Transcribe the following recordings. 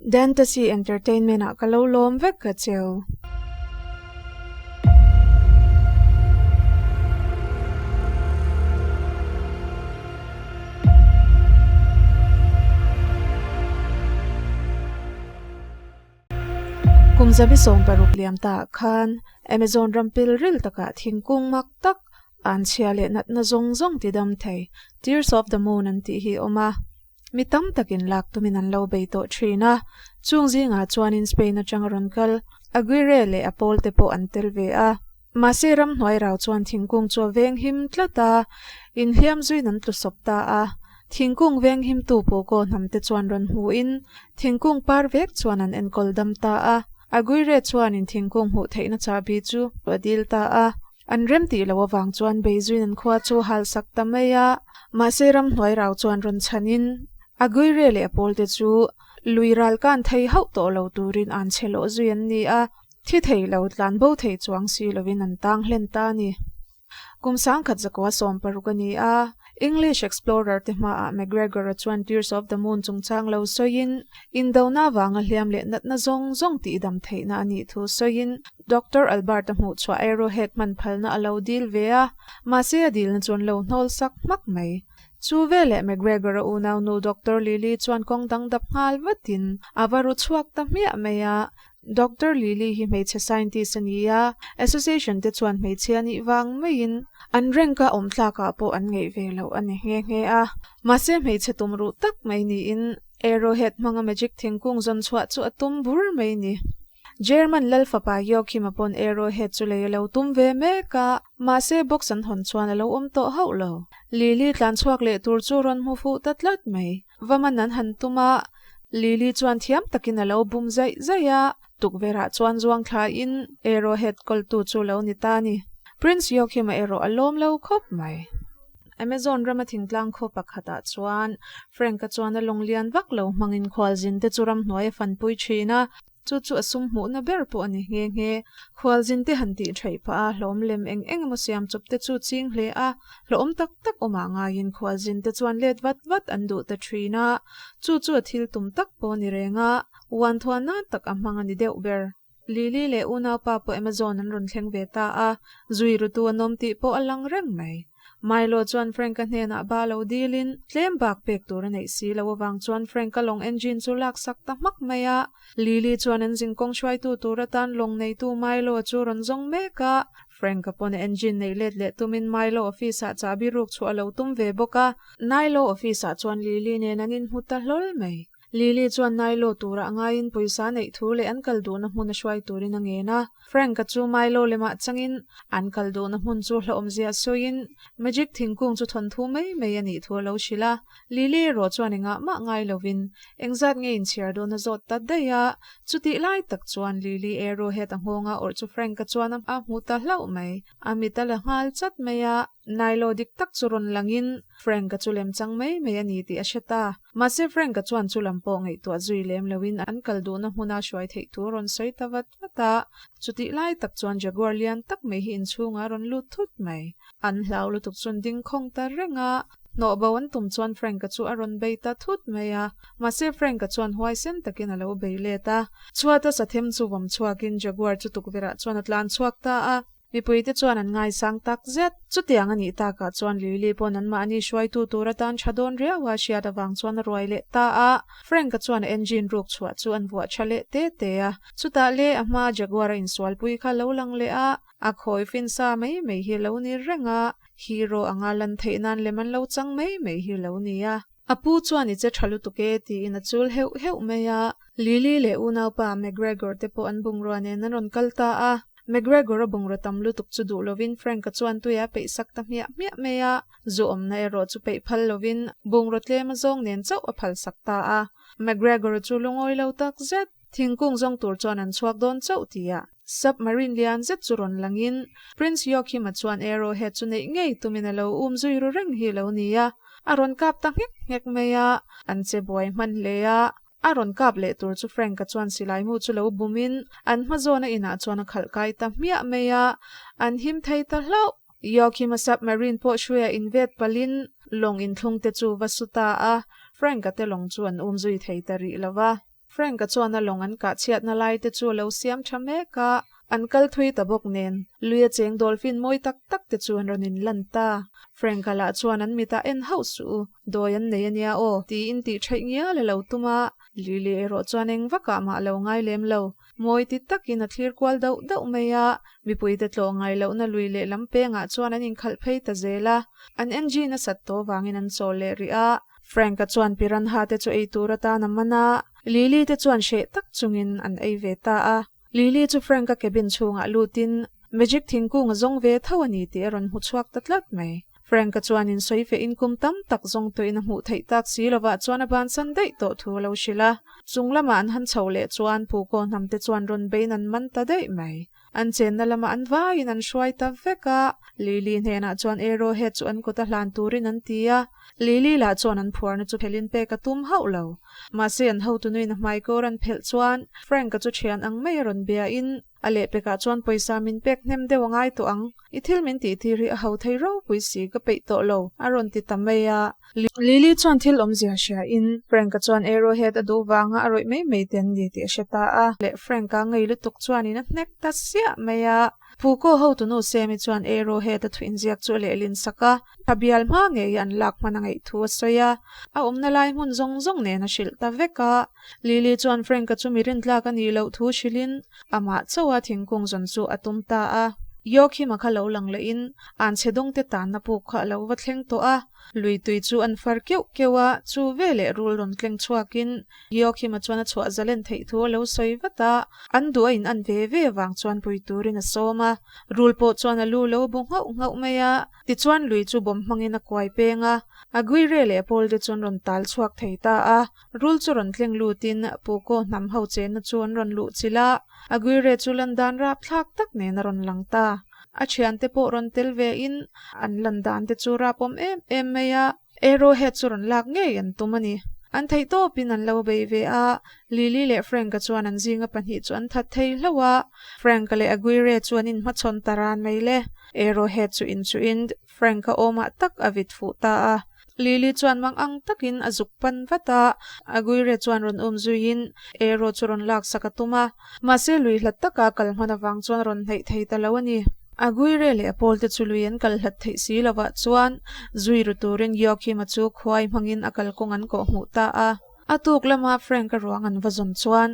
Dantasy Entertainment ah ka lo lawm vek ka cheu. Kum 16 liam ta ah khan Amazon ram pilril takah thingkung mak tak an chhia leh natna zawng zawng ti dam thei Tears of the Moon an tih hi a awm a. Mi tam takin lak tumin an lo bei tawh thin a, chung zingah chuanin Spain atanga rawn kal Aguirre leh a pawlte pawh an tel ve a. Mahse ramhnuai rau chuan thingkung chu a veng him tlat a, inhliam zuiin an tlu sawp ta a. Thingkung veng himtu Poco hnamte chuan rawn hmuhin thingkung par vek chuan an enkawl dam ta a. Aguirre chuanin thingkung hmuh theihna chahbi chu a dil ta a. An rem tih loh avang chuan Beijing an khua chu hal sak ta mai a, mahse ramhnuai rau chuan rawn chhanin Aguirre leh a pawlte chu lui ral kan thei hauh tawh lo turin an che lawh zui an ni a, thi thei lo tlan bo thei chuang si lovin an tang hlen ta a ni. Kum sangkhat zakua 16 a ni a, English explorer te hmaah MacGregor-a chuan Tears of the Moon chungchang lo sawiin, indona vanga hliam leh natna zawng zawng tihdam theihna a nih thu sawiin Doctor Albert-a hmuhchhuah arrowhead hman phalna a lo dil ve a, mahse a dilna chu an lo hnawl sak hmak mai. Chu veleh MacGregor-a unaunu Doctor Lily chuan kawng dang dap nghal vatin a va ru chhuak ta hmiah mai a, Doctor Lily hi hmeichhe scientist a ni a, association te chuan hmeichhia nih vang maiin an rank a awm tlakah pawh an ngeih ve loh a ni nghe nghe a. Mahse hmeichhe tum ruh tak mai niin arrowhead hmanga magic thingkung zawn chhuah chu a tum bur mai ni. German lal fapa Joachim-a pawn arrowhead chu lei a lo tum ve mek a, mahse box an hawn chuan a lo awm tawh hauh lo. Lily tlan chhuak leh tur chu rawn hmu fuh ta tlat mai. Va man an han tum a, Lily chuan thiam takin a lo bum zaih zaih a, tukverhah chuan zuang thlain arrowhead kawltu chu lo ni ta a ni. Prince Joachim-a erawh a lawm lo khawp mai. Amazon rama thingtlang khaw pakhatah chuan Frank-a chuan a lawng lian vak lo hmangin khualzin te chu ramhnuai a fanpui thin a, Chu chu a sum hmuhna ber pawh a ni nghe nghe. Khualzin te han tih theih phah a, hlawm lem eng eng emaw siam chawp te chu ching hle a, hlawm tak tak awmah ngaiin khualzin te chuan let vat vat an duh ta thin a, chu chu a thil tum tak pawh a ni reng a, uan thuan nan tak a hmang a ni deuh ber. Lily leh unaupa pawh Amazon an rawn thleng ve ta a, zui rutu an awm tih pawh a lang reng mai. Milo chuan Frank-a hnenah ba lo dilin, tlem bak pek tur a neih si loh avang chuan Frank-a lawng engine chu lak sak ta hmak mai a. Lily chuan an zinkawng hruaitu tur atan lawng neitu Milo chu rawn zawng mek a. Frank-a pawn a engine neih let leh tumin Milo office-ah chahbi ruk chhuah a lo tum ve bawk a. Nilo office-ah chuan Lily nen an inhmu ta hlawl mai. Lily chuan Nilo turah ngaiin pawisa neih thu leh an kal duhna hmun a hruai turin a ngen a. Frank-a chu Milo lemah changin an kal duhna hmun chu hlauhawmzia sawiin Magic thingkung chu thawnthu mai mai a nih thu a lo hrilh a. Lily erawh chuan engah mah ngai lovin engzat nge inchhiar dawn a zawt ta daih a. Chutih lai tak chuan Lily arrowhead a nghawnga awrh chu Frank-a chuan a hmu ta hlauh mai. A mit a la nghal chat mai a. Nilo dik tak chu rawn langin Frank-a chu lemchang mai mai a ni tih a hre ta. Mahse Frank-a chuan chu lam pawh ngaihtuah zui lem loin an kal duhna hmuna hruai theih tur rawn sawi ta vat vat a. Chutih lai tak chuan Jaguar lian tak mai hi inchhungah a rawn lut thut mai. An hlau lutuk chuan ding khawng ta reng a, hnawh bo an tum chuan Frank-a chu a rawn bei ta thut mai a. Mahse Frank-a chuan huaisen takin a lo bei let a. Chhuata sathem chu vawm chhuakin Jaguar chu tukverhah chuan a tlan chhuak ta a. Mipuite chuan an ngaisang tak zet. Chutiang a nih takah chuan Lily pawn anmahni hruaitu tur atan tha dawn riau a hriat avang chuan a ruai leh ta a. Frank-a chuan a engine ruk chhuah chu an vuah tha leh te te a. Chutah le a hmaa Jaguar a insualpui kha lo lang leh a, a khawi fin sa mai mai hi lo ni reng a, hero anga lan theih nan lem an lo chang mai mai hi lo ni a. A pu chuan i che tha lutuk e tiin a chul heuh heuh mai a. Lily leh unaupa McGregor te pawh an bungrua nen an rawn kal ta a. McGregor a bungraw tam lutuk chu duh lovin Frank-a chuan tui a peih sak ta hmiah hmiah mai a, zu awmna erawh chu peih phal lovin bungraw tlem a zawng nen chauh a phal sak ta a. McGregor-a chu lungawi lo tak zet. Thingkung zawng tur chuan an chhuak dawn chauh ti a. Submarine lian zet chu rawn langin Prince Joachim-a chuan arrowhead chu neih ngei tumin a lo um zui ru reng hi lo ni a, a rawn kap ta nghek nghek mai a, an che buai hman hle a. A rawn kap leh tur chu Frank-a chuan silai mu chu lo bumin an hma zawna inah chuan a khalh kai ta hmiah mai a, an him thei ta hlauh. Joachim-a submarine pawh hruia invet palhin lawng inthlung te chu va su ta a, Frank-a te lawng chu an um zui thei ta rih lo va. Frank-a chuan a lawng an kah chhiatna lai te chu a lo siam tha mek a, an kal thui ta bawk nen, lui a cheng dolphin mawi tak tak te chu an rawn inlan ta. Frank-a lah chuan an mitah en hauh suh u, dawi an nei a nia aw, tiin tih theih ngial a lo tum a, Lily erawh chuan eng vakah mah a lo ngai lem lo. Mawi ti takin a thlir kual dauh dauh mai a, mipuite tlawh ngai lohna lui leh lam pengah chuan an inkhalh phei ta zel a, an engine a sat tawh vangin an chawl leh rih a. Frank-a chuan piranha te chu ei tur atan a man a, Lily te chuan hreh tak chungin an ei ve ta a. Lily chu Frank-a cabin chhungah lutin magic thingkung a zawng ve tho a ni tih a rawn hmu chhuak ta tlat mai. Frank-a chuan insawi feh in kum tam tak zawng tawhin a hmuh theih tak si lovah chuan a bansan daih tawh thu a lo hrilh a. Chung lamah an han chho leh chuan Pukaw hnam te chuan rawn bein an man ta daih mai. An chenna lamah an vaiin an hruai ta vek a, Lily hnenah chuan Arrowhead chu an kut a hlan turin an ti a. Lily lah chuan an phuarna chu phelhin pek a tum hauh lo. Mahse an hotunuin a hmaikawr an phelh chuan Frank-a chu thian ang mai a rawn biain, A lehpekah chuan pawisa min pek hnem deuh a ngai tawh ang. I thil min tih tir hi a ho thei ropui si, ka peih tawh lo, a rawn ti ta mai a. Lily chuan thil awmzia hria in, Frank-a chuan Arrowhead a duh vanga a rawih mai mai te an ni tih a hre ta a. Leh Frank-a ngei lutuk chuanin a hnek ta siah mai a. Phukaw hotunu Sammy chuan Arrowhead a thuin ziak chu a lehlin sak a, a bial hma ngei an lak hman a ngaih thu a sawi a. A awmna lai hmun zawng zawng nen a hrilh ta vek a. Lily chuan Frank-a chu mi rintlak a nih loh thu hrilhin amah chauha thingkung zawn chu a tum ta a. Joachim-a kha lo lang lehin an chhe dawngte tanna puk kha a lo va thleng tawh a. Lui tui chu an far keuh keuh a, chu veleh rul rawn tleng chhuakin Joachim-a chuan a chhuah zalen theih thu a lo sawi vat a. An duh a in an ve ve avang chuan pui turin a sawm a. Rul pawh chuan a lu lo bu nghauh nghauh mai a. Tichuan lui chu bawm hmangin a kuai peng a. Aguirre leh Paul te chuan rawn tal chhuak thei ta a. Rul chu rawn tleng lutin Pukaw hnam ho chenna chu an rawn luh chilh a, Aguirre chu lan dan rapthlak tak nen a rawn lang ta. A thiante pawh rawn tel vein an lan dan te chu rapawm em em mai a, Arrowhead chu rawn lak ngei an tum a ni. An theih tawpin an lo bei ve a, Lily leh Frank-a chuan an zinga pahnih chu an that thei hlauh a, Frank-a leh Aguirre chu an inhmachhawn ta ran mai le. Arrowhead chu inchuhin Frank-a awmah tak a vit fuh ta a. Lily chuan mang ang takin a zuk pan vat a, Aguirre chuan rawn um zuiin Aero chu rawn laksak a tum a, mahse lui hlat taka kal hman avang chuan rawn hnaih thei ta lo a ni. Aguirre leh a pawlte chu lui an kal hlat theih si lovah chuan zui ru turin Joachim-a chu khuai hmangin a kalkawng an kawh hmuh ta a. A tuk lama Frank-a ruang an va zawn chuan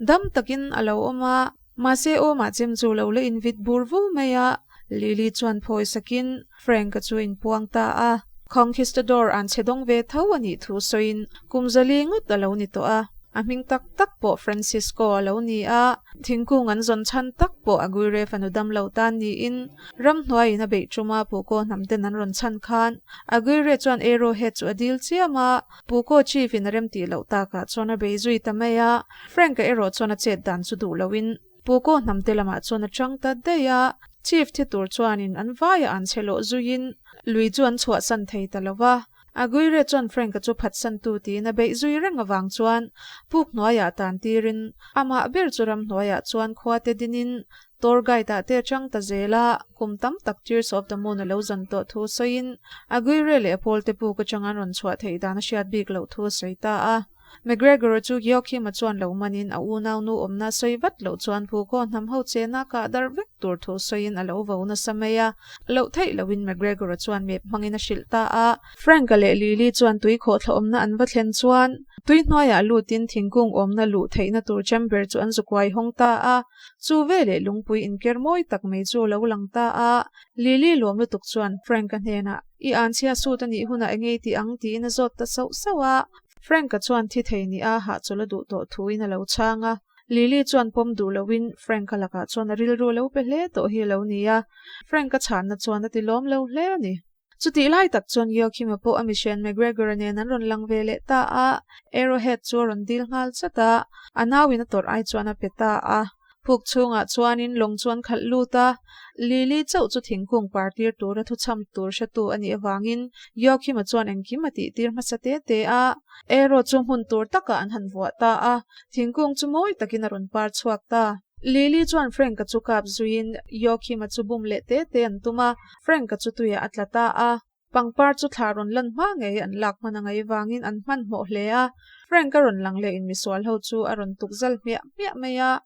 dam takin a lo awm a, Mahse awmah chem chu lo la invit bur vu mai a, Lily chuan phawi sakin Frank-a chu a inpuang ta a. Conquistador an chhe dawng ve tho a nih thu sawiin kum zali ngawt a lo ni tawh a, a hming tak tak pawh Francisco a lo ni a, thingkung an zawn chhan tak pawh Aguirre fanu dam lo tan niin ramhnuaiin a beih ṭuma Pukaw hnam ten an rawn chhan khan Aguirre chuan Arrowhead chu a dil chiam a, Pukaw chief in a remtih loh takah chuan a bei zui ta mai a. Frank-a erawh chuan a chet dan chu duh loin Pukaw hnamte lamah chuan a chang ta daih a, Chief thi tur chuanin an vaiah an che lawh zuiin lui chu an chhuahsan thei ta lo va. Aguirre chuan Frank-a chu phatsantu tiin a beih zui reng avang chuan puk hnuaiah tan tirin amah ber chu ramhnuaiah chuan khua te dinin tour guide-ah te a chang ta zel a, kum tam tak Tears of the Moon a lo zan tawh thu sawiin Aguirre leh a pawlte puk atanga an rawn chhuah theih dan a hriat bik loh thu a sawi ta a. McGregor chu Joachim-a chuan lo manin a unaunu awmna sawi vat loh chuan Phukaw hnam ho chena kah darh vek tur thu sawiin a lo vo nasa mai a. Loh theih lohin McGregor-a chuan map hmangin a hrilh ta a. Frank-a leh Lily chuan tui khawhthla awmna an va thlen chuan tui hnuaiah lutin thingkung awmna luh theihna tur chamber chu an zu kuai hawng ta a. Chu veleh lungpui inker mawi tak mai chu a lo lang ta a. Lily lawm lutuk chuan Frank-a hnenah, I anchhia sut a nih hunah engei tih ang? tiin a zawt ta sauh sauh a. Frank-a chuan thi thei ni a hahchawlh a duh tawh thuin a lo chhang a. Lily chuan pawm duh loin Frank-a lakah chuan a rilru a lo pe hle tawh hi a lo ni a. Frank-a chhanna chuan a ti lawm lo hle a ni. Chutih lai tak chuan Joachim-a pawh a mihrian McGregor-a nen an rawn lang ve leh ta a. Arrowhead chu a rawn dil nghal chat a, a nauin a tawrh ai chuan a pe ta a. Phuk chhungah chuanin lawng chu an khalh lut a, Lily chauh chu thingkung par tir tura thuchham tur hretu a nih avangin Joachim-a chuan engkim a tih tir hmasa te te a. Arrow chu hmun tur takah an han vuah ta a, thingkung chu mawi takin a rawn par chhuak ta. Lily chuan Frank-a chu kap zuiin Joachim-a chu bum leh te te an tum a, Frank-a chu tuiah a tla ta a. Pangpar chu thla rawn lan hma ngei an lak hman a ngaih vangin an hmanhmawh hle a. Frank a rawn lang leh in misual ho chu a rawn tuk zal hmiah hmiah mai a.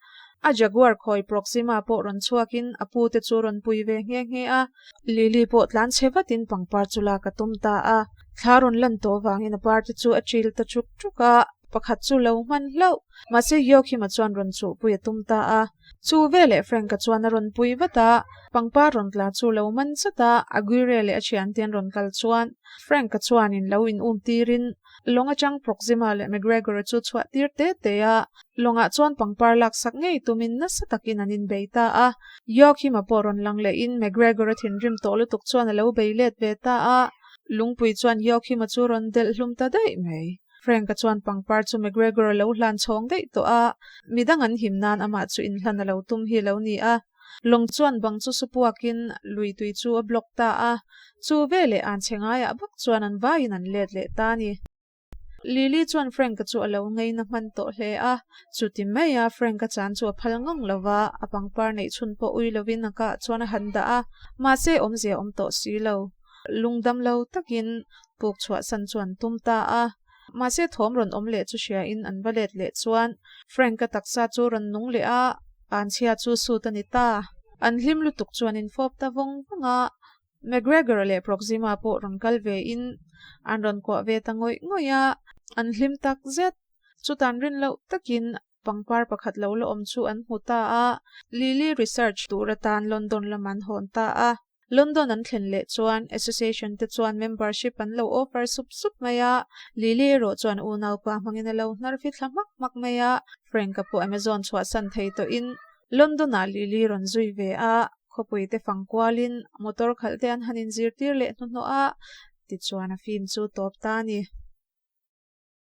A Jaguar khawi Proxima pawh rawn chhuak in a pu te chu rawn pui ve nghe nghe a. Lily pawh tlan chhe vat in pangpar chu lak a tum ta a. Thla rawn lan tawh vangin a par te chu a ṭil ta ṭuk ṭuk a, pakhat chu lo hman hlauh. Mahse Joachim-a chuan rawn chuhpui a tum ta a. Chu veleh Frank-a chuan a rawn pui vat a, pangpar rawn tla chu lo man chat a, Aguirre leh a thiante an rawn kal chuan Frank-a chuanin lo in um tirin lawng atang Proxima leh McGregor-a chu chhuah tir te te a, lawngah chuan pangpar laksak ngei tumin nasa takin an inbei ta a. Joachim-a pawh rawn lang lehin McGregor-a thinrim tawh lutuk chuan a lo bei let ve ta a, lungpui chuan Joachim-a chu rawn delh hlum ta daih mai. Frank-a chuan pangpar chu McGregor a lo hlan chhawng daih tawh a, midang an him nan amah chu inhlan a lo tum hi a lo ni a. Lawng chuan bang chu su puakin lui tui chu a block ta a, chu veleh an chhe ngaiah bawk chuan an vaiin an let leh ta a ni. Lily chuan Frank-a chu a lo ngeina hman tawh hle a, chuti maia Frank-a chan chu a phal ngang lo va, a pangpar neih chhun pawh ui lovin a kah chuan a han dah a, mahse awmzia awm tawh si lo. Lungdam lo takin puk chhuahsan chu an tum ta a. Mahse thawm rawn awm leh chu hriain an va let leh chuan Frank-a taksa chu rawn nung leh a, anchhia chu sut a ni ta. An hlim lutuk chuan in fawp ta vawng vawng a. McGregor leh Proxima pawh rawn kal ve in an rawn kuah ve ta ngawih ngawih a, an hlim tak zet. Chutan rin loh takin Pangpar pakhat lo la awm chu an hmu ta a, Lily research tur atan London lam an hawn ta a. London an thlen leh chuan association te chuan membership an lo offer sup sup mai a, Lily erawh chuan unaupa hmangin a lo hnar fi thla hmak hmak mai a, Frank-a pawh Amazon chhuahsan thei tawhin London ah Lily rawn zui ve a, khawpui te fang kualin motor khalh te an han inzirtir leh hnuhnawh a, tichuan a film chu tawp ta a ni.